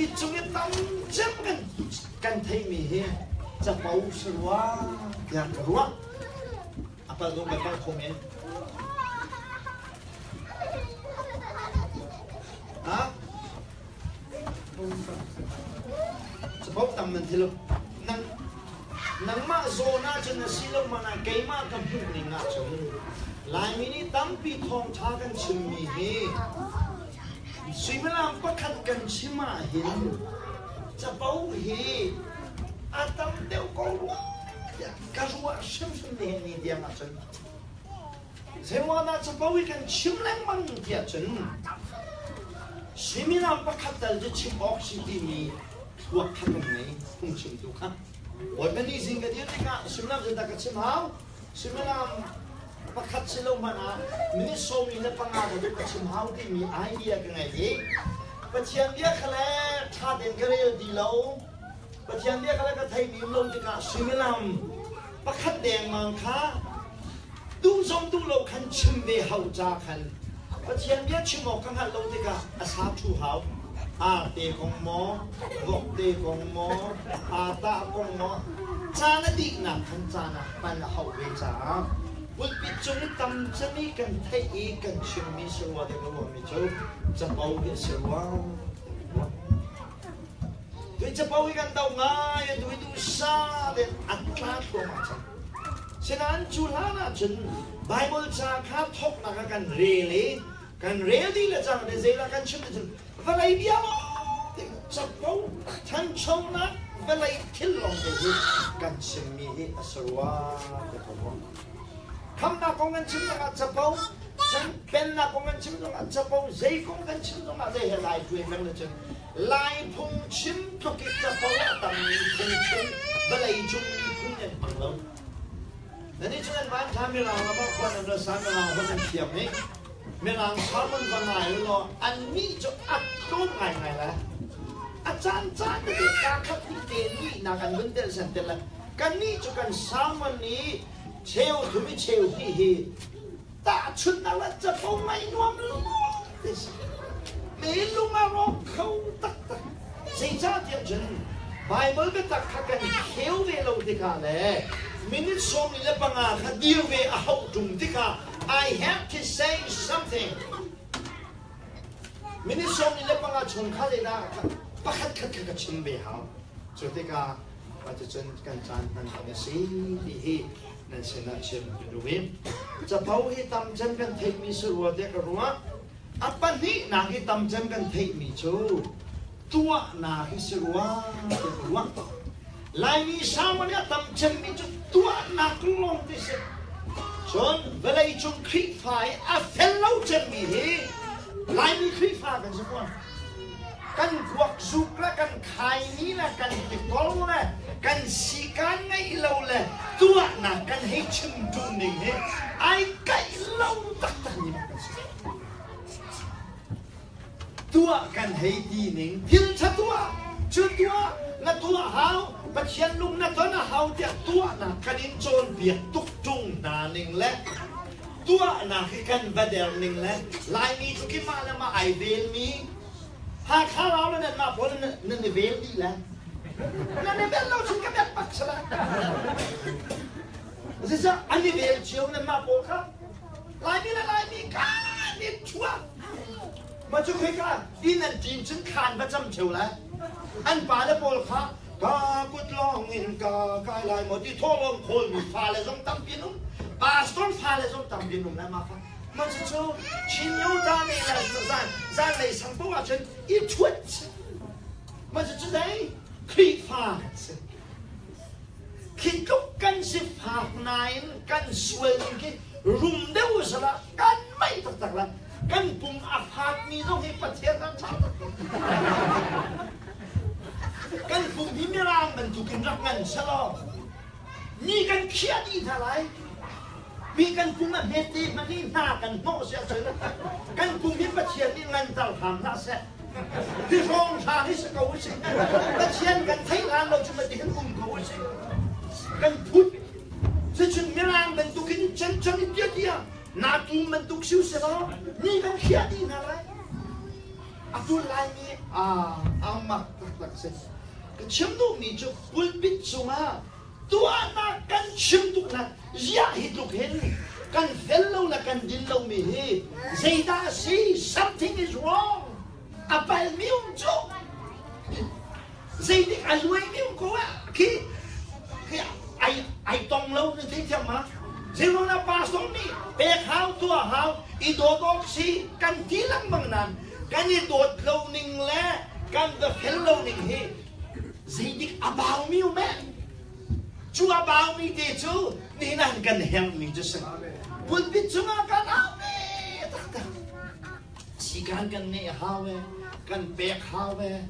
Pulpit cung i tam cem kan theihmi hi capo si rua tiah ka ruah. A pal zong kan pal kho men. Ha? Capo tam nan thi lo. Nang nangmah zawn ahcun a si lo man ah keimah ka hmuh ning ahcun Laimi nih tampi thawngṭha kan chimmi hi suimilam pakhat kan chim ahhin capo hi a tam deuh ko rua tiah ka ruah hrimhrim nihin ni tiang ahcun. Zeiruangah capo hi kan chim lengmang tiah cun suimilam pakhat tal cu chim awk si timi thluak kha kan ngei phungchimtu kha. Bawipa nih zing ka dir tikah suimilam zeidah ka chim hau? Suimilam pakhat si lo hmanh ah minute 45 ka duh ka chim hau timi idea ka ngei i Pathian bia kha le ṭha tein ka rel ti lo. Pathian bia kha le ka thei mi um lo tikah suimilam pakhat dengmang kha duh zong duh lo khan chim ve hau ca khan Pathian bia chim awk ka hngalh lo tikah a sa ṭhu hau. Arte kong maw, vokte kong maw, aa kong maw, caan a dihnak khan caan ah hman a hauh ve caah pulpit cung i tam cemi kan theih i kan chimmi si rua ding a ruahmi cu capo hi a si rua. Tui capo hi kan do ngai, a tui duhsa tein a tla thluahmah cang. Sinain cu hlan ahcun Baibal ca kha thawknak ah kan rel i kan rel dih le cang te zeidah kan chim cun vawlei bia lawng capo thanchonak vawlei thil lawng te hi kan chimmi hi a si rua ti ko rua. Khamnak kong kan chim zongah capo, pennak kong kan chim zongah capo, zei kong kan chim zongah zei he lai tuai peng le cun Lai phungchim tluk i capo a tammi phungchim vawlei cung miphun nan hmang lo. Nan nih cu nan van thla Mirang ram ah khua nan ra sa Mirang holh nan thiam i Mirang sermon va ngai u law annih cu a tlawm ngaingai lai. A caan caan tete kaa khat hnih te nihnak an vun telh sen tel lai. Kannih cu kan sermon i cheu thum i cheu hnih hi tahchunhnak le capo ngaih nuam lawng te si. Me lung a rawk kho taktak. Zeicahtiah cun Baibal biatak kha kan kheu ve lo tikah le minute 45 kha dir ve a hauh ṭung tikah I have to say something. Minute 45 chung kha zeidah pakhat khat kha ka chim ve hau. Cu tikah cucun kan caan hman ding a si ti hi nan sinah chim ka duh i capo hi tam cem kan theihmi si rua tiah ka ruah. A pahnihnak hi tam cem kan theihmi cu tuahnak hi si rua tiah ka ruah. Laimi sermon i a tam cemmi cu tuahnak lawng ti si. Cun vawleicung Khrihfa i a fel lo cemmi hi Laimi Khrihfa kan si fawn. Kan kuakzuk le kan khaini le kan tikor le kan sikaan ngeih lo le tuahnak kan hei chim ṭung ning hi ai kaih lo taktak mi kan si. Tuah kan hei ti ning thil ṭha tuah cu tuah na tuah hau Pathian lung na ton a hau tiah tuahnak kan in cawnpiak tuk ṭung hna ning le tuahnak hi kan va der ning le Laimi cu ki mah le mah ai velmi Hakha rau le nanmah pawl nan i vel dih le nan i vel lo cun ka bet bak si lai. Zeicah an i vel cio nanmah pawl kha Laimi le Laimi kan i ṭhuah ma cu khika inn an ṭin cun khaan va cam ṭheo lai an pa le pawl kha ka kut lawng in ka kai lai maw ti thawhlawm khawlmi fale zong tampi an um pastor fale zong tampi an um lai ma fa ma cucu Chin Yuta nih le zan zanlei sang paoh ahcun i ṭhuat ma cucu zei Khrihfa kan si khi tluk kan si fak nain kan sual ning khi rum deuh sala kan mei taktak la kan pum a fatmi zong hi Pathian ram ṭha kan pum hi mirang bantukin rak ngan selaw mi kan khiah dih hna lai mi kan pum a hmet te hmanh hi hna kan hnawh si ahcun kan pum hi Pathian nih nganter hram hlah seh hi hrawng hlang hi si ko usih Pathian kan theih hlan lo cu mati hin um ko usih kan phut cucun mirang bantukin chan chan in tia tia Na tum bantuk si usih law mi kan khiah dih hna lai. Atu Laimi a mak taktak si. Ka chim duhmi cu pulpit cungah tuahnak kan chim tuk na ziah hi tluk hin kan fel lo le kan din lomi hi zeidah a si? Something is wrong. A palmi um cu. Zeitik a luaimi um ko ah khi ai ai tong lo na thei thiam ma? Zeiruang ah pastor nih pek hau tuah hau i dawt awk si kan ti lengmang nan kan i dawt lo ning le kan va fel lo ning hi zeidik a baumi um eh? Cu a baumi te cu nihin ah kan herhmi cu si. Pulpit cungah kan au ve taktak. Sikan kan ngeih a hau e, kan pek hau e,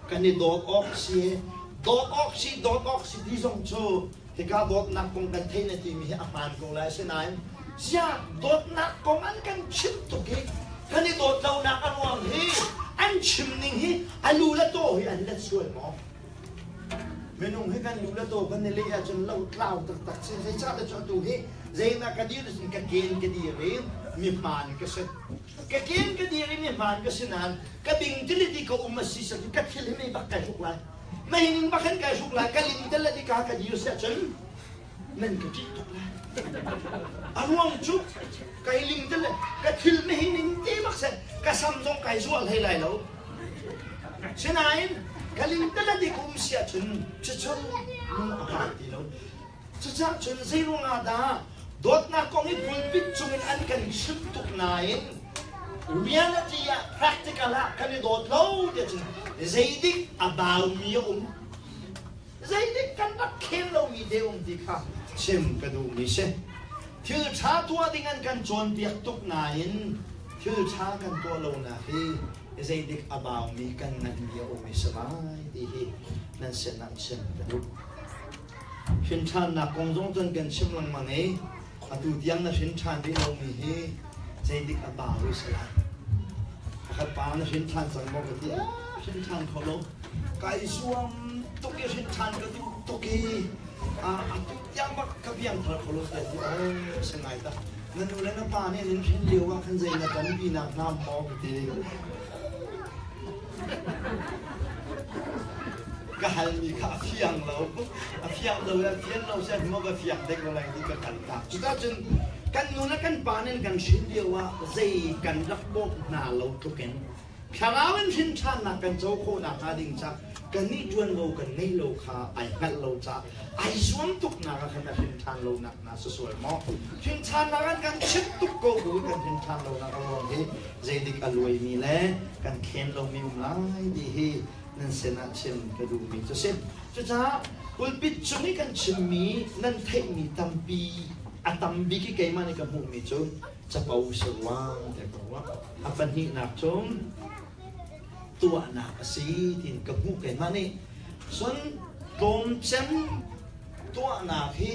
kan i dawt awk si e. Dawt awk si, dawt awk si ti zong cu hika dawtnak kong kan thei na timi hi a hmaan ko lai. Asinain ziah dawtnak kong an kan chimh tuk i kan i dawt lonak a ruang hi an chim ning hi a lu le taw hi an let sual maw? Minung hi kan lu le taw kan i leh ahcun lotlau taktak si. Zeicahtiah cu atu hi zeinak ka dir cun ka ken ka dir i mi hmaan ka si. Ka ken ka dir i mi hmaan ka si nain ka bing tilit i ka um a si cun ka thil hi mei bak kai hruk lai. Mei ning bak hin kai hruk lai. Ka ling tel le ka ka dir si ahcun nan ka ṭih tuk lai. A ruang cu kai ling tel le ka thil mei ning te bak seh ka sam zong kai zuah hlei lai lo. Sinain ka lingtel a dik um si ahcun cucu lung a hmaan ti lo. Cucaah cun zeiruang ah dah dawtnak kong i pulpit cungin an kan chimh tuk nain reality ah practical ah kan i dawt lo tiah cun zeidik a baumi a um zeidik kan rak khel lomi te um ti kha chim ka duhmi si. Thil ṭha tuah ding an kan cawnpiak tuk nain thil ṭha kan tuah lonak hi zeidik a baumi kan nganhmi a um i si lai ti hi nan sinah chim ka duh. Hrinṭhannak kong zong cun kan chim lengmang i atu tiang na hrin ṭhan rih lomi hi zeidik a bau i si lai. Pakhat pa na hrin ṭhan cang maw ka ti, ah hrin ṭhan kho lo. Kai zuam tuk i hrin ṭhan ka duh tuk i atu tiang bak ka biang thar kho lo tiah ti, oh si ngai ta. Na nu le na pa nih an in hrin lio ah khan zei na tonpi nak hna maw ka ti. Ka halmi kha a fiang lo. A fiang lo le a fian lo sian maw ka fiang dek lo lai ti ka kal tak. Cucacun kan nu le kan pa nih kan hrin lio ah zei kan rak bawmh hna lo tluk in Thlarau in hrin ṭhannak kan co khawh nakhnga ding ca kannih ṭuanvo kan ngeih lo kha ai hngalh lo caah ai zuam tuknak ah khan a hrin ṭhan lonak hna si sual maw? Hrin ṭhannak an kan chimh tuk ko bu kan hrin ṭhan lonak a ruang hi zeidik a luaimi le kan khen lomi um lai ti hi nan sinah chim ka duhmi cu si. Cucaah pulpit cung i kan chimmi nan theihmi tampi a tam bik i keimah nih ka hmuhmi cu capo si ruang tiah ka ruah. A pahnihnak cu tuahnak a si tiin ka hmuh keimah nih. Cun tlawmcem tuahnak hi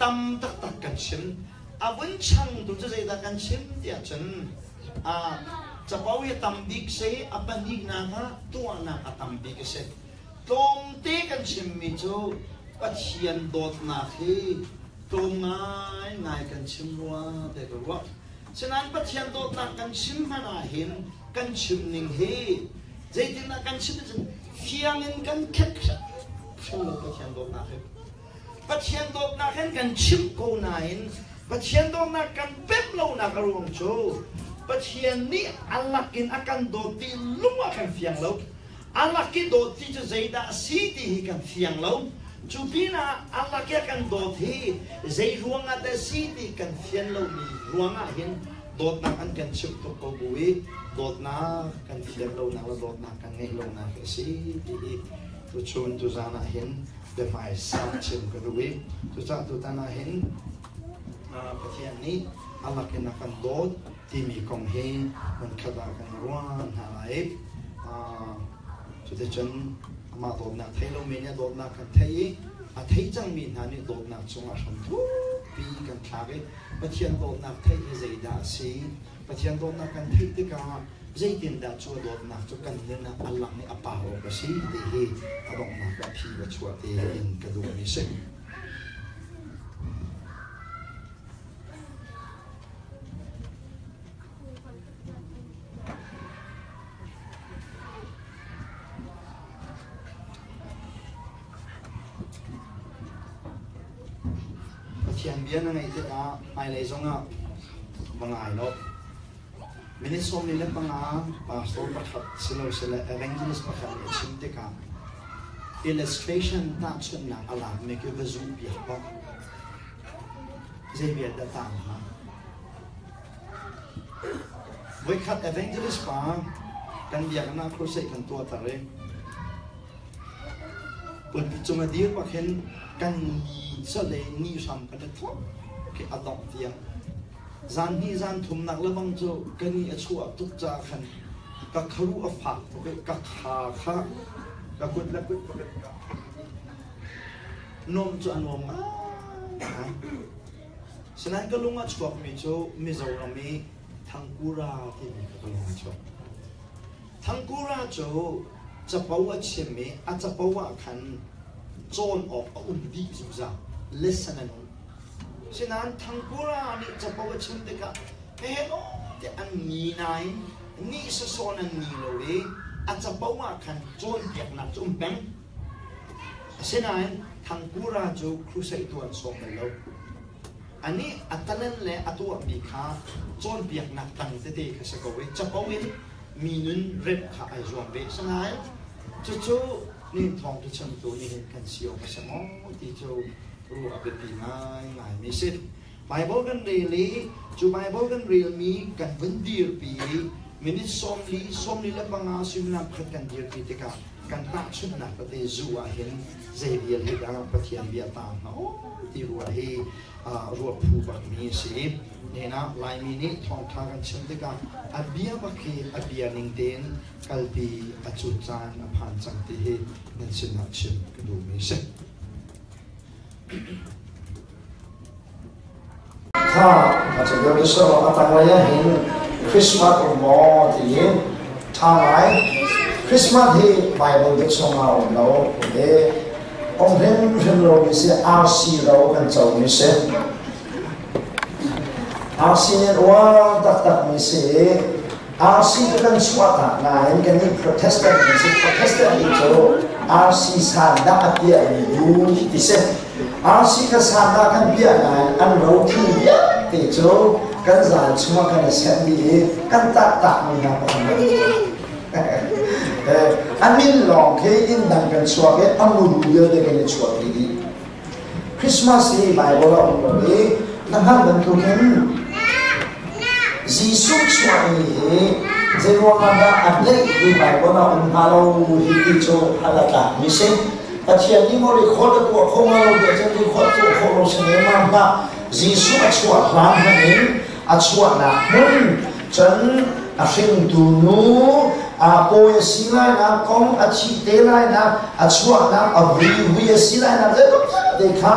tam taktak kan chim. A vun changtu cu zeidah kan chim tiah cun capo hi a tam bik si, a pahnihnak ah tuahnak a tam bik a si. Tlawmte kan chimmi cu Pathian dawtnak hi tlawm ngaingai kan chim rua tiah ka ruah. Sinain Pathian dawtnak kan chim hmanh ah hin kan chim ning hi zeitindah kan chim cun fiang in kan khet hrim lo Pathian dawtnak hi. Pathian dawtnak hin kan chim ko nain Pathian dawtnak kan pemh lonak a ruang cu Pathian nih a lakin a kan dawt ti lung ah kan fiang lo. A lak i dawt ti cu zeidah a si ti hi kan fiang lo. Cu pinah a lak i a kan dawt hi zei ruangah dah si ti kan fian lomi ruangah hin dawtnak an kan chimh tuk ko bu i dawtnak kan fian lonak le dawtnak kan ngeih lonak hi a si ti hi tuchun tuzaan ah hin biahmaisa chim ka duh i cucaah tutan ah hin Pathian nih a lak in a kan dawt timi kong hi hmunkhat ah kan ruah hna lai. Cuticun amah dawtnak thei lomi nih a dawtnak kan theih i a thei cangmi hna nih dawtnak cungah hram thukpi kan thlak i Pathian dawtnak theih hi zeidah a si? Pathian dawtnak kan theih tikah zeitindah cu a dawtnak cu kan nun ah a lang i a par awk a si ti hi a donghnak ah phi va chuah te in ka duhmi si. Pathian bia na ngaih tikah hmailei zongah va ngai lo. Minute 45 pastor pakhat silosile evangelist pakhat nih a chim tikah illustration tahchunhnak a lakmi khi va zuh piak bak. Zei vial dah tang hnga? Voikhat evangelist pa kan biakinn ah crusade kan tuahter i pulpit cung a dir bak hin kan ni cale ni hram kan i thawk khi a dongh tiang zan hnih zan thumnak lebang cu ka ni a chuah tuk caah khan ka kharu a fak tuk i ka kha kha ka kut le kut ka ka nuam cu a nuam ngai. Sinain ka lung a chuakmi cu Mizoram i Thangkura timi kha ka lung a chuak. Thangkura cu capo a chim i a capo ah khan cawn awk a um dih zungzal. Lesson an um. Sinain Thangkura nih capo a chim tikah hehelaw tiah an ni nain nih sasawn an ni lo i a capo ah khan cawnpiaknak cu um peng. Asinain Thangkura cu crusade tu an sawm bal lo. Anih a talent le a tuahmi kha cawnpiaknak dang tete kha si ko i capo in mi nun remh kha ai zuam ve. Asinain cucu nihin thawngṭha chimtu nih hin kan si awk a si maw ti cu ruah a biapi ngaingaimi a si. Baibal kan rel i cu Baibal kan relmi kan vun dirpi i minute 40, 45 suimilam pakhat kan dirpi tikah kan tahchunhnak tete zu ah hin zei vial hi dah Pathian bia taang hnga aw ti ruah hi ruah phu bakmi a si. Nihin ah Laimi nih thawngṭha kan chim tikah a bia bak hi a bia ning tein kalpi a cut caan a phan cang ti hi nan sinah chim ka duhmi a si. Kha a cu so a tanglei ah hin Christmas um maw tiin ṭha ngai. Christmas hi Bible te chungah a um lo i um hrimhrim lomi si RC ro kan comi si. RC nih uar taktakmi si i RC cu kan chuahtak nain kannih Protestant kan si. Protestant nih cu RC sandah a piahmi bu ti si. RC kha sandah kan piah nain an rothil vialte cu kan zal chungah kan i senh dih i kan taktakmi hna pakhat a min lawng khi inn dang kan chuak i a muru vialte kan i chuahpi dih. Christmas hi Bible ah um lo i na hngalh bantukin Jesuh chuahmi hi zeiruangah dah a tleih i Bible ah um hnga lo hi ti cu hal a tlakmi si. Pathian nih maw record a tuah kho hnga lo tiah cun record tuah khawh lo si ne ma hlah. Jesuh a chuah hlan hmanh in a chuahnak hmun cun a hringtu nu a pawi a si lainak kong a thih te lainak a chuahnak a vui vui a si lainak zeitluk vialte kha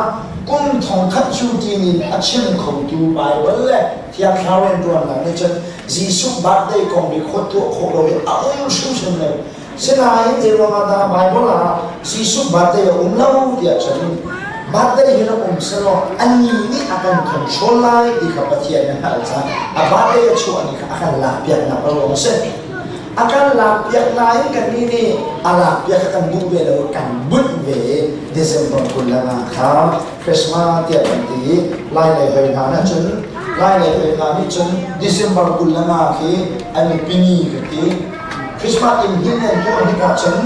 kum thongkhat cu tinin a chim khotu Baibal le Thiang Thlarau rianṭuannak nih cun Jesuh birthday kong record tuah khawh lo in a um hrimhrim lo. Sinain zeiruangah dah Baibal ah Jesuh birthday a um lo tiah cun birthday hi rak um selaw anih nih a kan control lai ti kha Pathian nih a hngalh caah a birthday a chuah ni kha a kan lakpiaknak a ruang a si. A kan lakpiak nain kannih nih a lakpiak kha kan duh ve lo kan bunh ve i December 25 kha Christmas tiah kan ti i Lai lei hoi hna nih cun Lai lei hoi hna nih cun December 25 khi an i pini ka ti. Christmas inn hin an tuah hnik ahcun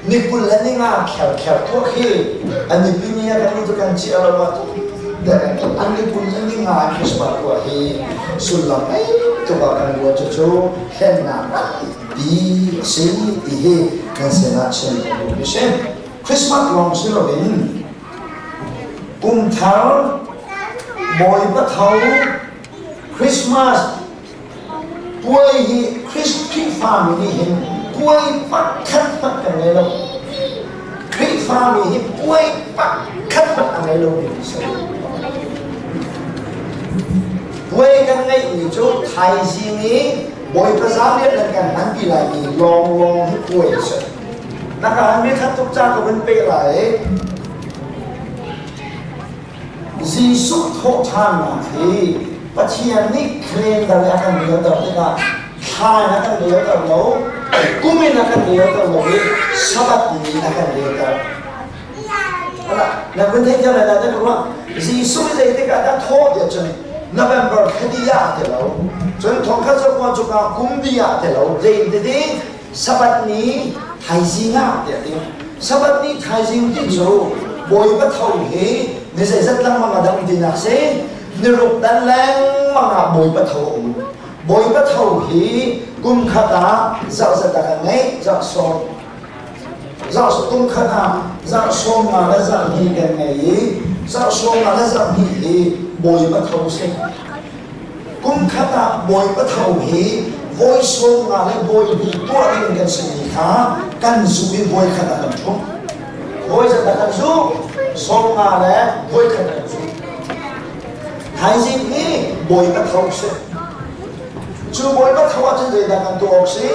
ni 25 kherkher tuah khi an i pini ah kan nih cu kan ciah lo ah an ni 25 Christmas tuah hi sullam ngei tuk ah kan ruah cucu hlennak nganpi a si ti hi kan sinah chim ka duh si. Christmas lawng si loin kum thar Bawipa tho Christmas Puai hi Khrihfami nih hin puai pakhat hmanh kan ngei lo. Khrihfami hi puai pakhat hmanh a ngei lomi kan si. Puai kan ngeihmi cu thaizing i Bawipa zaanriah nan kan hmanpi laimi lawnglawng hi puai a si. Na ka halmi khat tuk ca ka vun peh lai. Jesuh thawhṭhannak hi Pathian nih calendar i a kan relter tikah thla in a kan relter lo, kum in a kan relter lo i Sabbath ni in a kan relter. Na kun thei thiam lai dah ka ruah. Jesuh hi zeitik ah dah thawh tiah cun November thla ah ti lo. Cun thongkhat zakua cuka kum di ah ti lo. Zei ti Sabbath ni thaizing ah tiah ti. Sabbath ni thaizing ti cu Bawipa tho hi ni zeizat lengmang a dang tinak si. Niruk dan lengmang ah Bawipa tho a um. Bawipa tho hi kum khat ah zarh zat dah kan ngeih? Zarh sawm. Zarh kum khat ah zarh 50 le zarh hnih kan ngei i zarh 50 le zarh hnih hi Bawipa tho si. Kum khat ah Bawipa tho hi voi 50 le voi hnih tuah ding kan simi kha kan zuh i voi khat ah kan ṭhumh. Voi zat dah kan zuh? 50 le voi khat ah kan zuh. Thaizing hi Bawipa tho si. Cu Bawipa tho ahcun zeidah kan tuah awk si?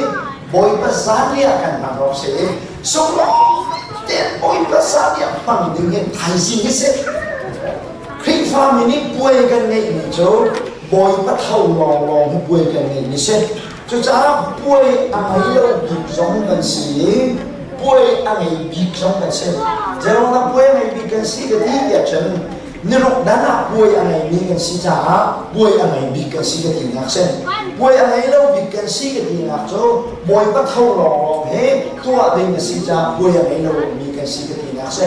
Bawipa zanriah kan hman awk si. Sunglawi tein Bawipa zanriah hmang ding hi thaizing hi si. Khrihfami nih puai kan ngeihmi cu Bawipa tho lawnglawng hi puai kan ngeihmi si. Cucaah puai a ngei lo bik zong kan si i puai a ngei bik zong kan si. Zeiruangah puai a ngei bik kan si ka ti tiah cun niruk dan ah puai a ngeimi kan si caah puai a ngei bik kan si ka tinak si. Puai a ngei lo bik kan si ka tinak cu Bawipa tho lawnglawng he tuah ding a si caah puai a ngei lo mi kan si ka tinak si.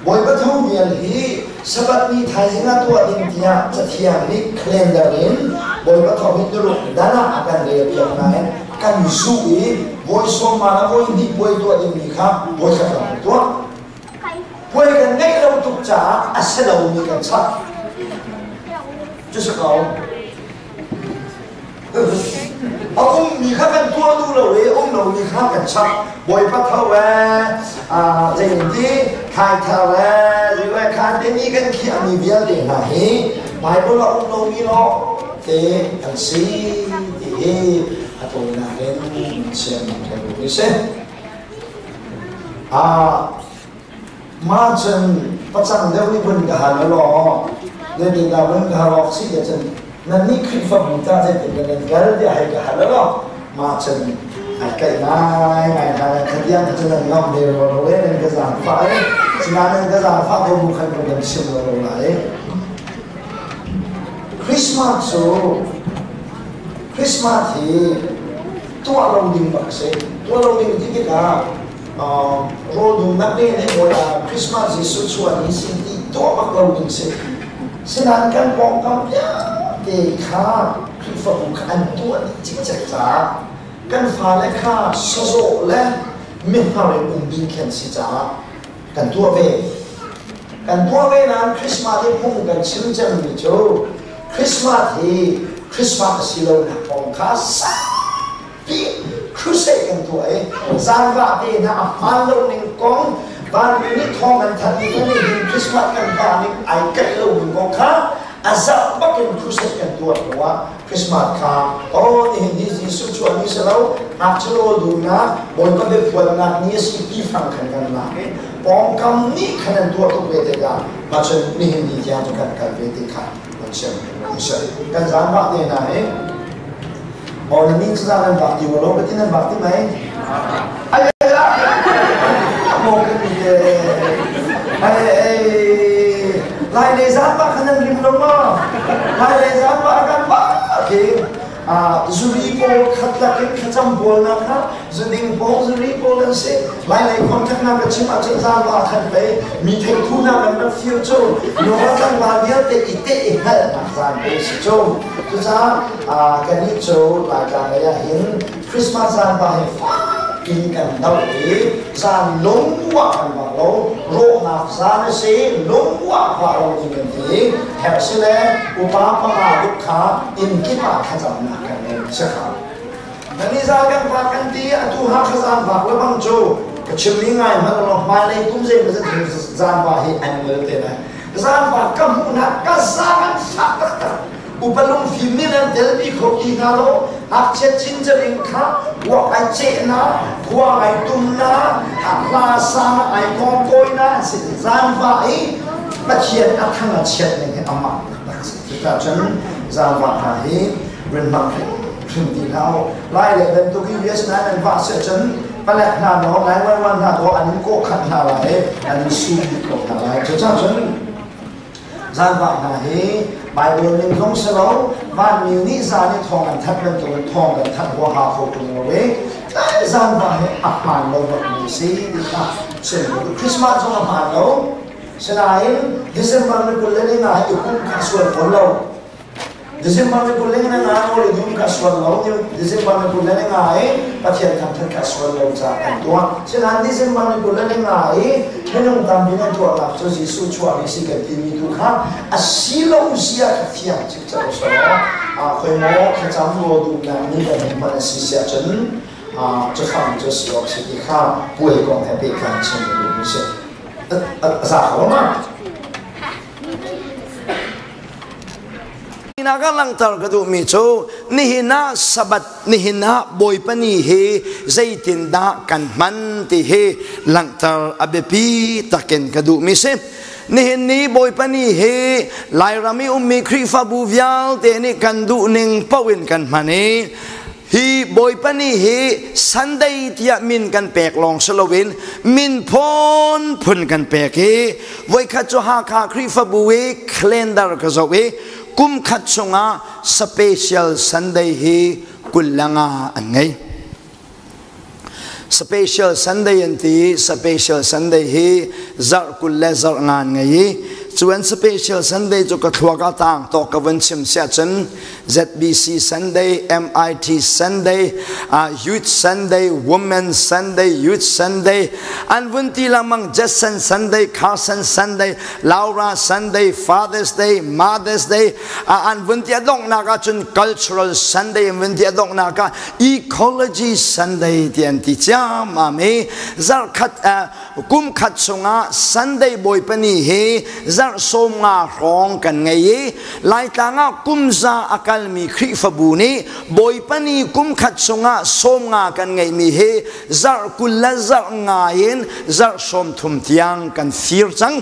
Bawipa tho vial hi Sabbath ni thaizing ah tuah ding tiah Cathiang nih calendar in Bawipa tho hi niruk dan ah a kan rel piak nain kan zuh i voi sawma le voi hnih puai tuah dingmi kha voi khat lawng kan tuah. Puai kan ngeih lo tuk caah a si lomi kan chap. Cu si ko. A ummi kha kan tuah duh lo i um lomi kha kan chap. Bawipa tho ee, zeitin thlai thar ee, zei kha te ni kan khiahmi vialte hna hi Bible a um lomi lawng te an si ti hi a tawinak in sian kan duh si. Mah cun pacang deuh nih vun ka hal law zeitindah vun ka hal awk si tiah cun nannih Khrihfabu tah zeitindah nan kal tiah hei ka hal law mah cun ai kaih ngai ngai hna nan khatiang kha cun nan ngamh ve rua lo e nan ka zaangfah e sinain nan ka zaangfah ko bu khan ka van chim lo lo lai. Christmas cu Christmas hi tuah lo ding bak a si. Tuah lo ding ti tikah rawl dumnak ne nih bawi Christmas Jesuh chuah ni si ti tuah bak lo ding si. Sinain kan pawngkam vialte kha Khrihfabu kha an tuah dih cikcek caah kan fale kha sazawh le mihnar in um ding khi an si caah kan tuah ve. Kan tuah ve nain Christmas hi phung kan chim cemmi cu Christmas hi Christmas a si lonak kong kha saupi crusade kan tuah i zaanvah te hna a hmaan lo ning kong vanmi nih thawng an thanh ning nih hin Christmas kan hmah ning ai kaih lo ning kong kha a zarh bak in crusade kan tuah hnuah Christmas kha oh nihin hi Jesuh chuah ni si lo ngakchia rawl duhnak Bawipa biaphuannak ni a si ti fang khan kan lak i pawngkam nih khan an tuah tuk ve tikah mah cun nihin ni tiang cu kan kal ve ti kha kan siam kan zaangfah te hna hi oh na ni cu zang nan bak ti lo ka ti nan bak ti mei ai mo kan ni te ai ai lai le zaangfah khan nan rim lo ma lai le zaangfah kan ba khi zuri pawl khat lakin thlacam bawlnak kha zuding pawl zuri pawl an si. Lailei contact na ka chim ahcun zaangva khan pei mi theithu na kan rak fir cu nunga tlangval vialte i teh i hngalhnak zaan pe si cu. Cucaah kannih cu Laitlang lei ah hin Christmas zaan pa hi fak in kan doh i zaan lungwah kan bak lo rawhnak zaan a si lungwah vah lo ding kan ti herh si le upa panga duk kha inn kip ah thlacamnak kan ngei si kha nan i zal kan vak kan ti atu ha kha zaan vak le bang cu ka chim mi ngai hmanh lo hmailei kum zei ma zaan va hi an ngol te lai zaan va ka hmuh na ka za kan fak taktak upa lungfim nih nan telpi kho ti hna lo ngakchia cincang kha kuak ai ceh na khuang ai tum na hla sa na ai kawngkawi na an si zaanva i Pathian a thang a chiat ning hi amah taktak si cucaah cun zaanva hna hi rin hmang hrim ti hlah u lai le bantuk i US na nan vah si ahcun Palek hna naw 911 hna daw an in kawh khat hna lai an in su bik ko hna lai. Cucaah cun zaanvah hna hi Bible ning zong si lo vanmi nih zan i thawng an thanh bantukin thawng kan thanh huaha kho ṭung lo i zaanvah hi a hmaan lo bakmi si ti kha chim Christmas zong a hmaan lo. Sinain December ni 25 hi kum kha sual fawn lo. December ni 25 nawl i dum kha sual lo. December ni 25 i Pathian thangṭhat kha sual lo caah kan tuah. Sinain December ni 25 i minung tampi nan tuahnak cu Jesuh chuahmi si kan timi tu kha a si lo zia kha fiang cikcek u sawh. Khoi maw thlacam rawl duhnak ni kan hmun hman a si siah cun cafang cu si awk si ti kha puai kong he pehtlai chim ka duhmi si. A za kho ma? Ka langhter ka duhmi cu nihin ah Sabbath nihin ah Bawipa ni hi zeitindah kan hman ti hi langhter a biapi takin ka duhmi si. Nihin ni Bawipa ni hi Lairam i ummi Khrihfabu vialte nih kan duhning paoh in kan hman i hi Bawipa ni hi Sunday tiah min kan pek lawng si loin min phun phun kan pek i voikhat cu Hakha Khrihfabu i calendar ka zoh i kum khat chungah special Sunday hi 25 an ngei. Special Sunday an ti. Special Sunday hi zarh 20 le zarh nga an ngei i cu an Special Sunday cu ka thluak ah tang tawk ka vun chim siah cun ZBC Sunday, MIT Sunday, Youth Sunday, Women Sunday, Youth Sunday, an vun ti lengmang Jason Sunday, Carson Sunday, Laura Sunday, Father's Day, Mother's Day, an vun ti a donghnak ah cun Cultural Sunday an vun ti a donghnak ah Ecology Sunday ti an ti ciammam i zarhkhat kum khat chungah Sunday Bawipa ni hi zarh 50 hrawng kan ngei i Laitlang ah kum za a kalmi Khrihfabu nih Bawipa ni kum khat chungah 50 kan ngeihmi hi zarh 20 le zarh nga in zarh 30 tiang kan fir cang.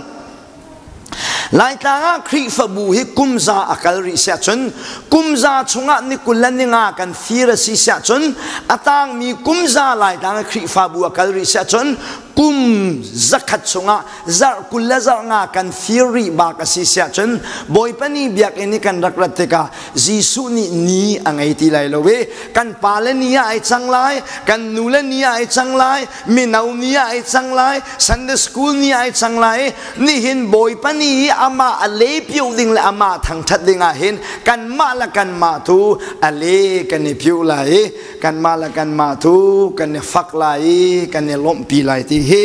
Laitlang ah Khrihfabu hi kum za a kal rih siah cun kum za chungah ni 20 le ni nga kan fir a si siah cun a tangmi kum za Laitlang ah Khrihfabu a kal rih siah cun kum 100 chungah zarh 20 le zarh nga kan fir rih bak a si siah cun Bawipa ni biakinn i kan rak rat tikah Jesuh nih ni a ngei ti lai lo i kan pale ni ah ai cang lai, kan nule ni ah ai cang lai, mino ni ah ai cang lai, Sunday school ni ah ai cang lai. Nihin Bawipa ni i amah a le pio ding le amah thangṭhat ding ah hin kanmah le kanmah tu a le kan i pio lai i kanmah le kanmah tu kan i fak lai i kan i lawmhpi lai ti hi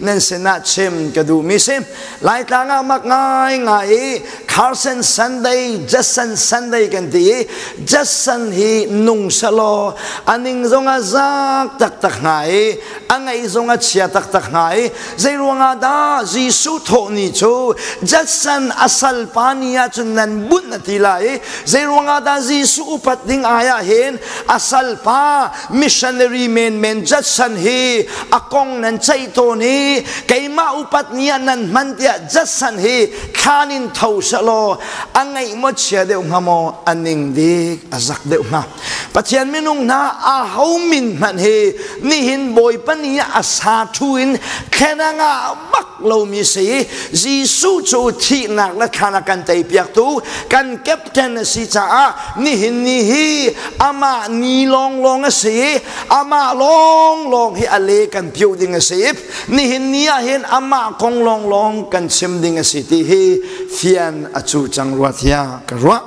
nan sinah chim ka duhmi si. Laitlang ah mak ngai ngai i Carson Sunday, Jason Sunday kan ti i Jason hi nung selaw aning zong a zak taktak hnga i a ngaih zong a chia taktak hnga i zei ruangah dah Jesuh thawh ni cu Jason a salpa ni ah cun nan bunh a ti lai i zei ruangah dah Jesuh upat ding ai ah hin a salpa missionary menmen Judson hi a kong nan ceih tawn i keimah upat ni ah nan hman tiah Judson hi thlan in tho selaw a ngaih maw chia deuh hnga maw a ning dik a zak deuh hnga. Pathian minung hna a ho min hmanh hi nihin Bawipa ni ah a sa thu in thlen a ngah bak lomi si. Jesuh cu thihnak le thlan a kan teipiaktu kan captain a si caah nihin ni hi amah ni lawnglawng a si. Amah lawnglawng hi a le kan pio ding a si. Nihin ni ah hin amah kong lawnglawng kan chim ding a si ti hi fian a cu cang rua tiah ka ruah.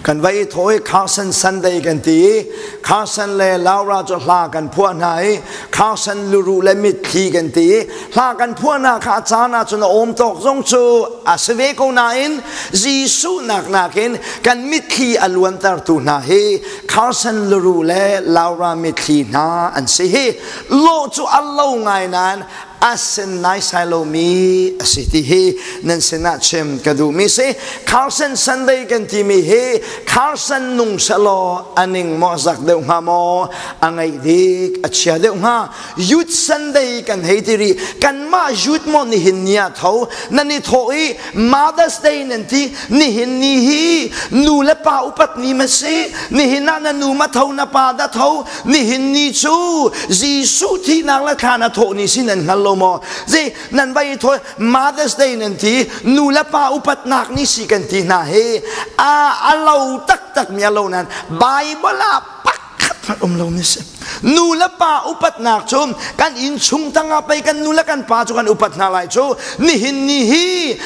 Kan va i thaw i Carson Sunday kan ti i Carson le Laura cu hla kan phuah hna i Carson luruh le mitthli kan ti i hla kan phuah hna kha a caan ah cun a awm tawk zong cu a si ve ko nain Jesuh nak nakin kan mitthli a luantertu hna hi Carson luruh le Laura mitthli hna an si hi lawh cu a lo ngai nain a sin naisai lomi a si ti hi nan sinah chim ka duhmi si. Carson Sunday kan timi hi Carson nung selaw aning maw zak deuh hnga maw a ngaih dik a chia deuh hnga Youth Sunday kan hei ti rih kanmah youth maw nihin ni ah tho nan i thawh i Mother's Day nan ti nihin ni hi nu le pa upat ni ma si nihin ah na nu ma tho na pa dah tho nihin ni cu Jesuh thihnak le thlan a thawh ni si nan hngal lo maw zei nan vai i thaw Mother's Day nan ti nu le pa upatnak ni si kan ti hna hi a a lo taktak mi a lo nan Bible ah pakhat hmanh um lo mi si nu le pa upatnak cu kan inn chung tangah pei kan nu le kan pa cu kan upat hna lai cu nihin ni hi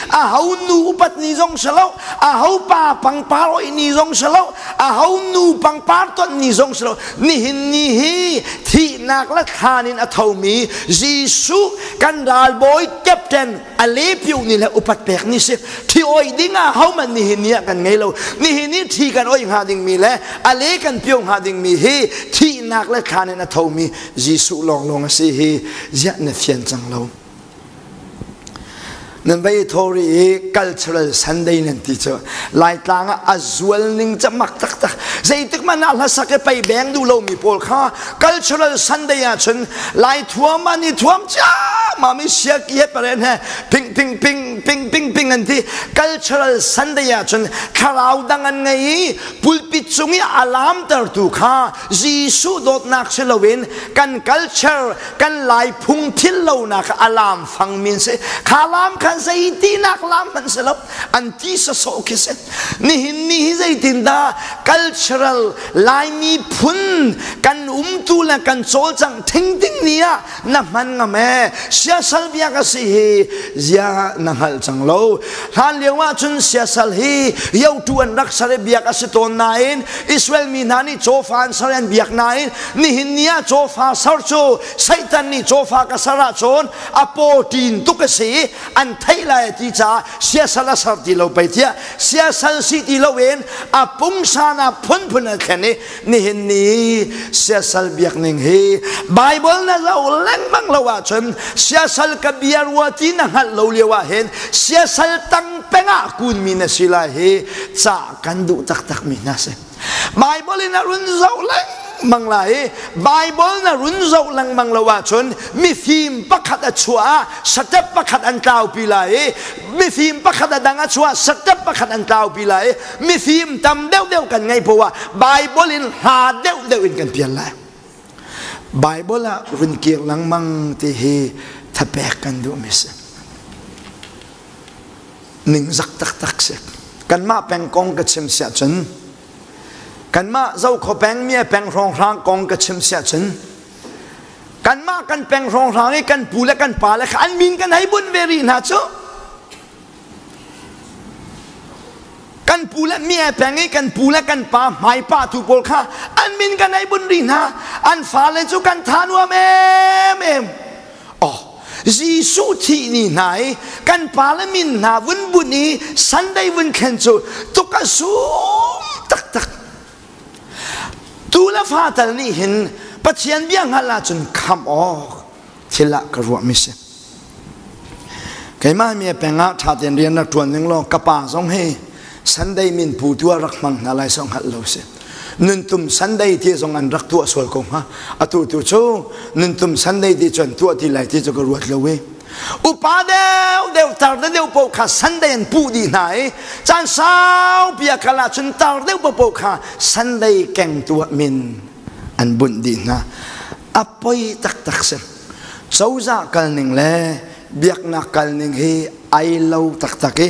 a ho nu upat ni zong si lo a ho pa pangpar oi ni zong si lo a ho nu pangpar ton ni zong si lo nihin ni hi thihnak le thlan in a thomi Jesuh kan ralbawi captain a lepio ni le upat pek ni si thi oi ding ah homan nihin ni ah kan ngei lo nihin ni thi kan oi hnga ding mi le a le kan pio hnga ding mi hi thihnak le thlan in a thomi Jesuh lawnglawng a si hi ziah na fian cang lo Nan vai thori i cultural Sunday nan ti cu Laitlang ah a zual ning ca mak taktak. Zeitik man ah hlasak i pei beng duh lomi pawl kha cultural Sunday ah cun Lai thuam an i thuam ciammam i siaki he paren he ping ping ping ping ping ping an ti. Cultural Sunday ah cun thlarau dang an ngei i pulpit cung i a laamtertu kha Jesuh dawtnak si loin kan culture kan lai phung thil lonak a lam fang min si kha lam kha zeitinak lam hmanh si lo an ti sasawh khi si nihin ni hi zeitin dah cultural laimi phun kan umtu le kan cawlcangh thing ding ni ah na hman ngam e siasal biak a si hi zia na hngalh cang lo hlan lio ah cun siasal hi yotu an rak sar i biak a si tawn nain Israel mi hna nih cawfa an sar an biak nain nihin ni ah cawfa sar cu Satan nih cawfa ka sar ahcun a paw ṭin tuk a si i an theih lai ti caah siasal a sar ti lo pei tiah siasal si ti loin a pungsan ah phunphun an thlen i nihin ni siasal biak ning hi Bible na zoh lengmang lo ahcun siasal ka bia rua ti na hngalh lo lio ah hin siasal tang peng ah kunmi na si lai hi ca kan duh taktak mi hna si Bible in a run zoh lengmang lai i Bible na run zoh lengmang lo ahcun mifim pakhat a chuah ah step pakhat an tlaupi lai i mifim pakhat a dang a chuah step pakhat an tlaupi lai i mifim tam deuhdeuh kan ngei poah Bible in hla deuhdeuh in kan pial lai Bible ah run kir lengmang ti hi thapek kan duhmi si ningzak taktak si kanmah peng kong ka chim siah cun kanmah zokho peng mi peng hrawnghrang kong ka chim siah cun kanmah kan peng hrawnghrang i kan pu le kan pa le kha an min kan hei bunh ve rih hna cu kan pu le mi peng i kan pu le kan pa hmai pa tu pawl kha an min kan hei bunh rih hna an fale cu kan tha nuam em em Oh, Jesuh thih ni hna i kan pa le min hna vun bunh i Sunday vun thlen cu tuk a sum taktak. Tu le fa tal nih hin Pathian bia hngalh ahcun khamh awk thil ah ka ruahmi si. Keimah mi peng ah ṭha tein rian rak ṭuan ning law ka pa zong hi Sunday min pu tu ah rak hmang hna lai song hngalh lo si. Nuntum Sunday ti zong an rak tuah sual ko hnga. Atu tu cu nuntum Sunday ti cun tuah ti lai ti cu ka ruat lo i. Upa deuh deuh tar deuh paoh kha Sunday an puh dih hna i caan saupi a kal ahcun tar deuh paoh kha Sunday keng tuah min an bunh dih hna. A poi taktak si. Cozah kalning le biaknak kalning hi ai lo taktak i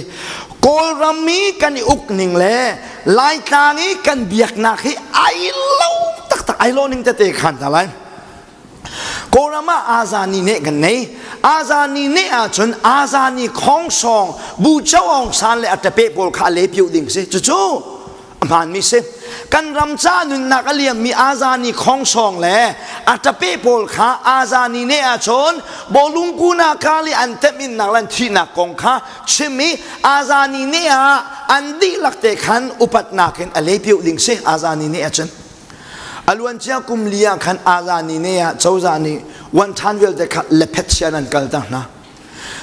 Kawlram i kan i uk ning le Laitlang i kan biaknak hi ai lo taktak ai lo ning tete khan hna lai. Kawlram ah Azani ne kan nei. Azani ne ahcun Azani khongsong Bu Cho Aung San le a ṭape pawl kha a le piu ding si. Cucu a hmaanmi si. Kan ram ca nunnak a liammi Azani khongsong le a ṭape pawl kha Azani ne ahcun bawlung kuna kali an temhinnak le an thihnak kong kha chim i Azani ne ah an dihlak te khan upatnak in a le piu ding si Azani ne ahcun. A luancia kum li ah khan Azani ne ah cozah nih wan ṭhan vialte kha lephet sian an kal ter hna.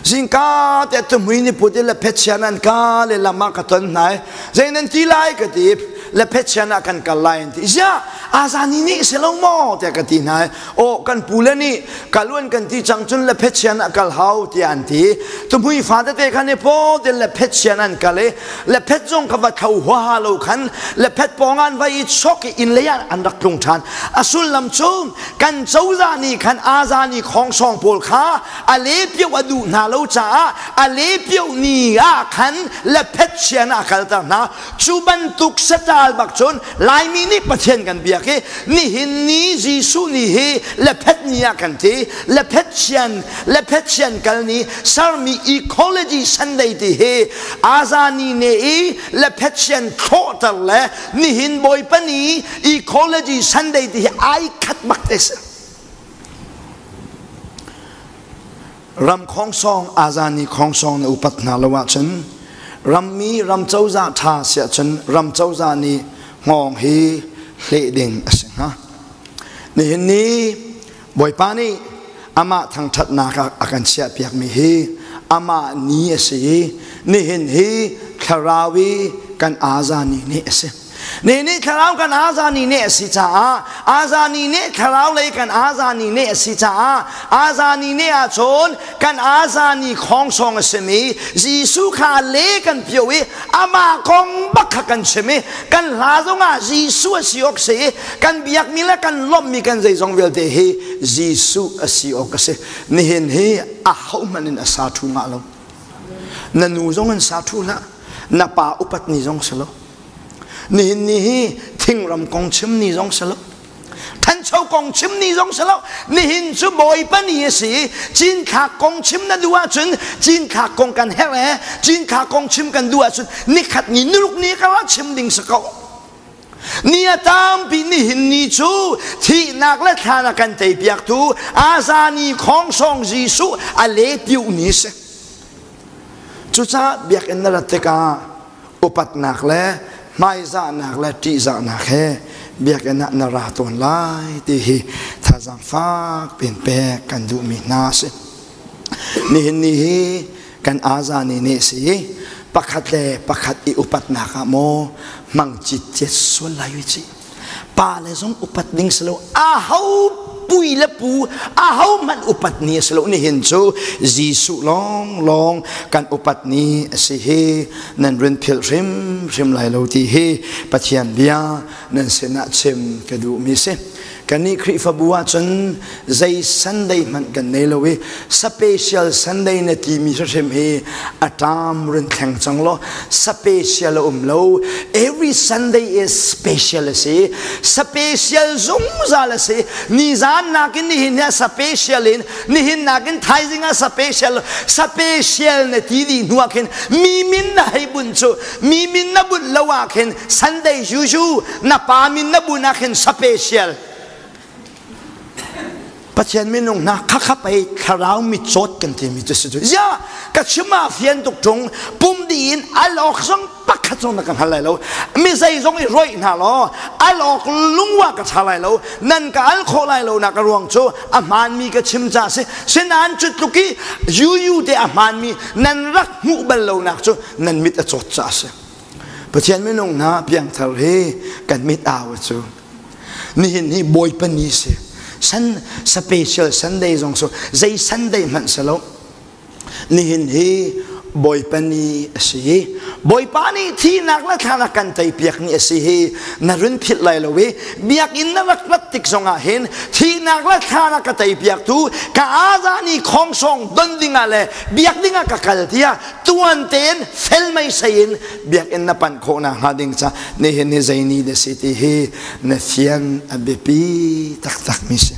Zingka te tumui ni put i lephet sian an ka le lam ah ka ton hna i zei nan ti lai ka ti. Le phet ah kan kal lai an ti. Ziah azani nih si lo maw tiah ka ti hna. O kan pu le nih kaluan kan ti cang cun le phet ah kal hau tiah an ti. Tumui fa tete khan i po te le phet an kal i le phet zong kha va tho huaha lo khan le phet pawng an va i chok i inn lei ah an rak tlung ṭhan. A sullam cu kan cozah nih khan azani khongsong pawl kha a le pio a duh hna lo caah a le pio ni ah khan le phet sian ah kalter hna. Cu bantuk satal bak cun Laimi nih Pathian kan biak i nihin ni Jesuh ni hi lephet ni ah kan ti. Lephet sian lephet sian kal ni sermi ecology Sunday ti hi azani ne i lephet sian thlawhter le nihin Bawipa ni ecology Sunday ti hi ai khat bak te si. Ram khongsong azani khongsong na upat hna lo ahcun rammi ram cozah ṭha si ahcun ram cozah nih hngawng hi hleh ding a si hnga. Nihin ni Bawipa nih amah thangṭhatnak ah a kan chiahpiakmi hi amah ni a si i nihin hi thlarau i kan azani ni a si. Ni nih thlarau kan azani ne a si caah azani ne thlarau lei kan azani ne a si caah azani ne ahcun kan azani khongsong a simi Jesuh kha le kan pio i amah kong bak kha kan chim i kan hla zongah Jesuh a si awk si i kan biakmi le kan lawmhmi kan zeizong vialte hi Jesuh a si awk a si. Nihin hi a hohmanh in a sa thu ngah lo. Na nu zong in sa thu hlah. Na pa upat ni zong si lo. Nihin ni hi thingram kong chim ni zong si lo. Thancho kong chim ni zong si lo. Nihin cu Bawipa ni a si. Cinthlak kong chim na duh ahcun cinthlak kong kan herh e. Cinthlak kong chim kan duh ahcun nikhat ni nuruk ni ka ra chim ding si ko. Ni a tampi nihin ni cu thihnak le thlan a kan teipiaktu Azani khongsong Jesuh a le piu ni si. Cucaah biakinn na rat tikah upatnak le hmaizahnak le ṭihzahnak he biakinn ah na ra tawn lai ti hi thazaang fak piin pek kan duhmi hna a si. Nihin ni hi kan azani nih si pakhat le pakhat i upatnak ah maw hmang citcet sual lai u ci. Pa le zong upat ding si lo aho pui le pu aho hmanh upat ni a si lo. Nihin cu Jesuh lawng lawng kan upat ni a si hi nan run philh hrim hrim lai lo ti hi Pathian bia nan sinah chim ka duhmi si. Kannih Khrihfabu ahcun zei Sunday hmanh kan nei lo i special Sunday na timi hrimhrim hi a ṭam run thleng cang law special a um lo. Every Sunday is special a si. Special zungzal a si. Nizan nakin nihin hi special in nihin nakin thaizing ah special special na ti dih hnu ah khin mi min na hei bunh cu mi min na bunh lo ah khin Sunday juju na pa min na bunh ah khin special. Pathian minung hna khakha pei thlarau mitcawt kan timi cu si cu. Ya ka chim ah fian tuk ṭung pum dih in al awk zong pakhat zong na ka hngal lai lo. Mi zei zong i roih hna law al awk lungwa ka ṭha lai lo. Nan ka al khawh lai lo nak a ruang cu a hmaanmi ka chim ca si. Sinain cu tluk i UU te a hmaanmi nan rak hmuh bal lo nak cu nan mit a cawt ca si. Pathian minung hna piangthar hi kan mit au cu. Nihin hi Bawipa ni si. San special Sunday zong so zei Sunday hmanh si lo. Nihin hi Bawipa ni a si. Bawipa nih thihnak le thlan a kan teipiak ni a si hi na run philh lai lo i biakinn na rak rat tik zongah hin thihnak le thlan a ka teipiaktu ka azani khongsong don dingah le biak dingah ka kal tiah tuan tein fel mei sei in biakinn na panh khawh nakhnga ding ca nihin hi zei ni na si ti hi na fian a biapi taktak mi si.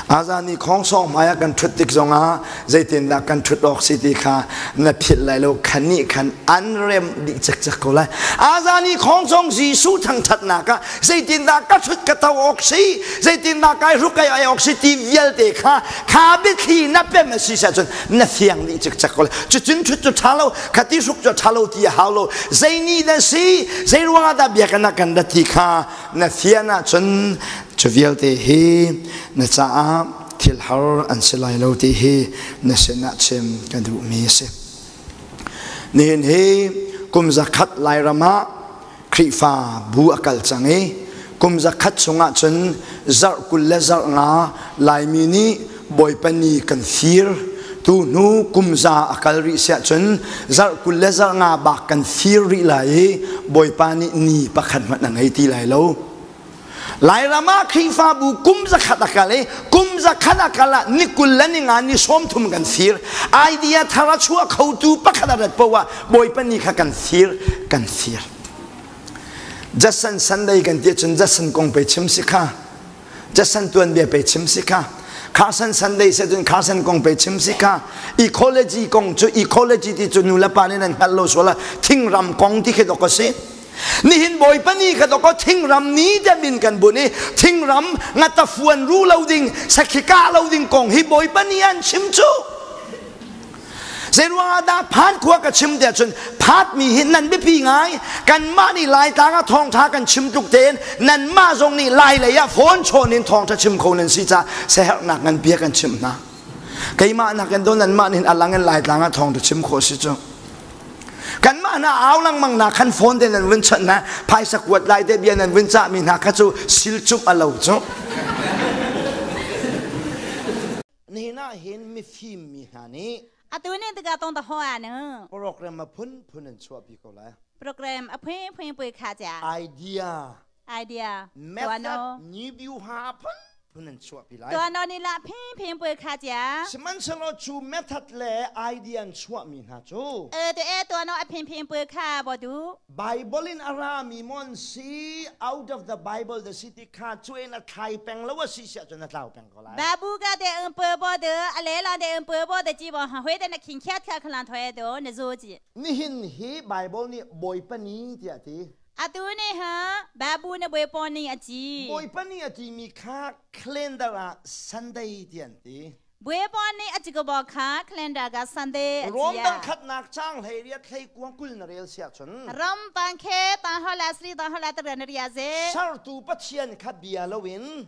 Azan i khongsong hmai ah kan ṭhut tik zongah zeitindah kan ṭhut awk si ti kha na philh lai lo. Khan nih khan an rem dih cekcek ko lai. Azan i khongsong Jesuh thangṭhatnak ah zeitindah ka ṭhut ka to awk si, zeitindah kai hruk kai ai awk si ti vialte kha kha biathli na pem a si cun na fiang dih cikcek ko lai. Cucun ṭhut cu ṭha lo, khati hruk cu ṭha lo ti a hau lo. Zei ni na si, zei ruangah dah biakinn ah kan rat ti kha na fian ahcun cu vialte hi na caah thil har an si lai lo ti hi na sinah chim ka duhmi a si. Nihin hi kum zakhat Lairam ah Khrihfa bu a kal cang i kum zakhat chungah cun zarh 20 le zarh nga Laimi nih Bawipa ni kan fir. Tu hnu kum za a kal rih siah cun zarh 20 le zarh nga bak kan fir rih lai i Bawipa nih ni pakhat hmanh a ngei ti lai lo. Lairam ah Khrihfabu kum zakhat a kal i kum zakhat a kal ah ni 20 le ni nga ni 30 kan fir. Idea thar a chuah khotu pakhat a rat poah ah Bawipa ni kha kan fir, kan fir. Jason Sunday kan ti cun Jason kong pe chim si kha. Jason tuanbia pe chim si kha. Carson Sunday se cun Carson kong pe chim si kha. Ecology kong cu ecology ti cu nu le pa nih nan hngalh lo sual ah thingram kong ti khi dok a si. Nihin Bawipa ni kha dawkaw thingram ni tiah min kan bunh i thingram ngatafuan ru lo ding sakhi kah lo ding kong hi Bawipa ni an chim cu. Zeiruang ah dah phat khua ka chim tiah cun phat mi hi nan biapi ngai kanmah nih Laitlang ah thawngtha kan chim tluk tein nanmah zong nih Lai lei ah phone chawn in thawngtha chim kho nan si caah siaherhnak ngan bia kan chimh hna. Keimah nakin do nanmah nih alang in Laitlang ah thawngtha chim khawh si cu. Kanmah hna au lengmang na khan phone te nan vun chawnh hna phaisa kuat lai te bia nan vun cahmi hna kha cu silcumh a lo cu. Nihin ah hin mifim mi hna nih Atu ni tika tong ta hoa nu. Program a phunphun an chuahpi ko lai. Program a phun phun pui kha cha. Idea. Idea. Method ni biu ha phun phun an chuahpi lai. Tuano ni la phin phin pui kha chia. Sihmanhsehlaw cu method le idea an chuahmi hna cu E te e tuano a phin phin pui kha bo du. Bible in a rami mon si out of the Bible the city kha cu in a thlai peng lo a si siah cun a tlau peng ko lai. Babu ka de un pu bo de a le la de un pu bo de ji bo ha hui de na khin khyat kha khlan thoi do na zo ji. Nihin hi Bible nih Bawipa ni tiah ti. Atu nih ha Babu na bawipa ning a ci. Bawipa nih a timi kha calendar ah Sunday ti an ti. Bawipa nih a ci ko kha calendar ka Sunday a ci. Rom dang khatnak chang hlei riat hlei kuang 20 na rel siah cun. Ram tang khe tang hola sri tang hola ta na ria ze. Sartu Pathian kha bia loin